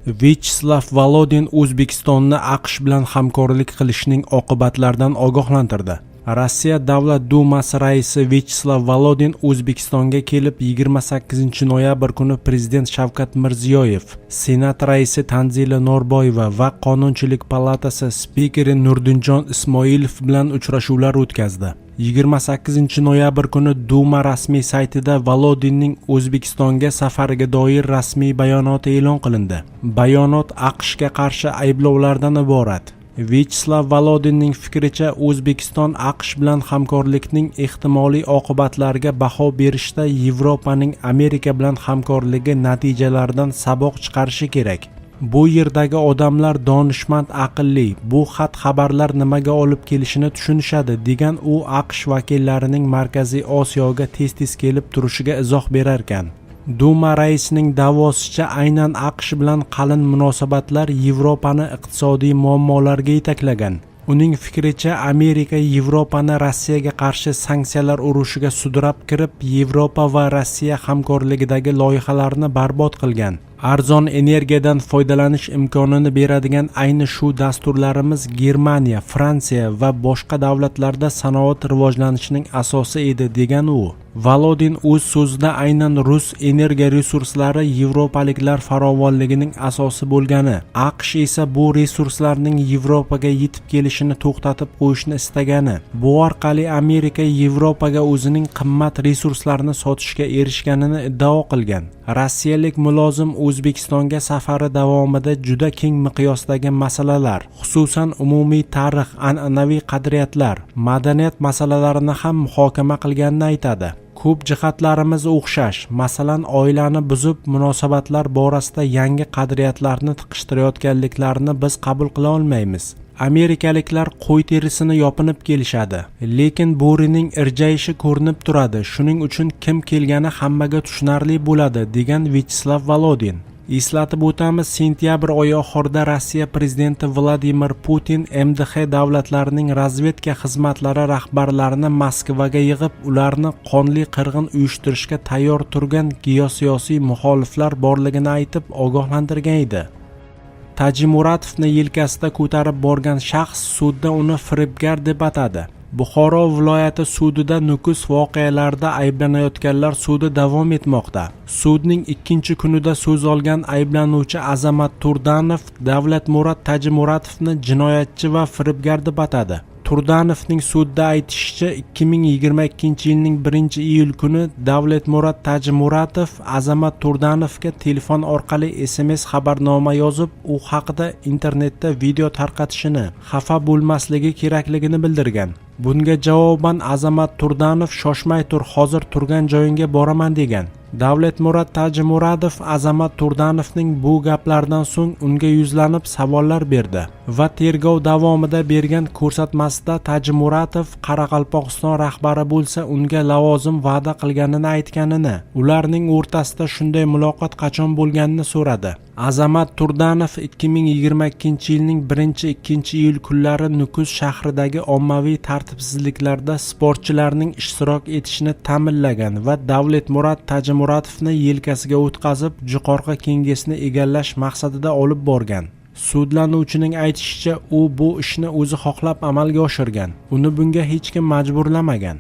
Vyacheslav Volodin O'zbekistonni AQSh bilan hamkorlik qilishning oqibatlaridan ogohlantirdi. Rossiya Davlat Dumasi raisi Vyacheslav Volodin O'zbekistonga kelib, 28-noyabr kuni Prezident Shavkat Mirziyoyev, Senat raisi Tanzila Norboyeva va Qonunchilik palatasi spikeri Nurdinjon Ismoilov bilan uchrashuvlar o'tkazdi. 28 noyabr kuni Duma rasmiy saytida Volodinning O'zbekistonga safariga doir rasmiy bayonoti e'lon qilindi. Bayonot AQShga qarshi ayblovlardan iborat. Vyacheslav Volodinning fikricha, O'zbekiston AQSh bilan hamkorlikning ehtimoliy oqibatlariga baho berishda Yevropaning Amerika bilan hamkorligi natijalaridan saboq chiqarishi kerak. Bu yerdagi odamlar donishmand, aqlli, bu xat xabarlar nimaga olib kelishini tushunishadi, degan u AQSh vakillarining Markaziy Osiyoga tez-tez kelib turishiga izoh berarkan. Duma raisining da'vosicha, aynan AQSh bilan qalin munosabatlar Yevropani iqtisodiy muammolarga yetaklagan. Uning fikricha, Amerika Yevropani Rossiyaga qarshi sanksiyalar urushiga sudrab kirib, Yevropa va Rossiya hamkorligidagi loyihalarni barbod qilgan. Arzon energiyadan foydalanish imkonini beradigan ayni shu dasturlarimiz Germaniya, Fransiya va boshqa davlatlarda sanoat rivojlanishining asosi edi, degan u. Volodin o'z so'zida aynan rus energoresurslari yevropaliklar farovonligining asosi bo'lgani, AQSh esa bu resurslarning Yevropaga yetib kelishini to'xtatib qo'yishni istagani, bu orqali Amerika Yevropaga o'zining qimmat resurslarini sotishga erishganini iddao qilgan. Rossiyalik mulozim O'zbekistonga safari davomida juda keng miqyosdagi masalalar, xususan, umumiy tarix, an'anaviy qadriyatlar, madaniyat masalalarini ham muhokama qilganini aytadi. Ko'p jihatlarimiz o'xshash, masalan, oilani buzib, munosabatlar borasida yangi qadriyatlarni tiqishtirayotganliklarini biz qabul qila olmaymiz. Amerikaliklar qo'y terisini yopinib kelishadi, lekin bo'rining irjayishi ko'rinib turadi, shuning uchun kim kelgani hammaga tushunarli bo'ladi, degan Vyacheslav Volodin. Eslatib o'tamiz, sentyabr oyi oxirida Rossiya prezidenti Vladimir Putin MDH davlatlarining razvedka xizmatlari rahbarlarini Moskvaga yig'ib, ularni qonli qirg'in uyushtirishga tayyor turgan geosiyosiy muxoliflar borligini aytib ogohlantirgan edi. Tajimuratovni yelkasida ko'tarib borgan shaxs sudda uni firibgar deb atadi. Buxoro viloyati sudida Nukus voqealarida ayblanayotganlar sudi davom etmoqda. Sudning ikkinchi kunida so'z olgan ayblanuvchi Azamat Turdanov Davlatmurod Tajimuratovni jinoyatchi va firibgar deb atadi. Turdanovning sudda aytishicha, 2022 yilning 1 iyul kuni Davlatmurod Tajimuratov Azamat Turdanovga telefon orqali SMS xabarnoma yozib, u haqida internetda video tarqatishini, xafa bo'lmasligi kerakligini bildirgan. Bunga javoban Azamat Turdanov "Shoshmay tur, hozir turgan joyingga boraman", degan. Davlatmurod Tajimuradov Azamat Turdanovning bu gaplaridan so'ng unga yuzlanib savollar berdi va tergov davomida bergan ko'rsatmasida Tajimuratov Qoraqalpog'iston rahbari bo'lsa, unga lavozim va'da qilganini aytganini, ularning o'rtasida shunday muloqot qachon bo'lganini so'radi. Azamat Turdanov 2022 yilning 1-2 iyul kunlari Nukus shahridagi ommaviy tartibsizliklarda sportchilarning ishtirok etishini ta'minlagan va Davletmurod Tajimuratovni yelkasiga o'tqazib, Jo'qorg'i Kengesni egallash maqsadida olib borgan. Sudlanuvchining aytishicha, u bu ishni o'zi xohlab amalga oshirgan, uni bunga hech kim majburlamagan.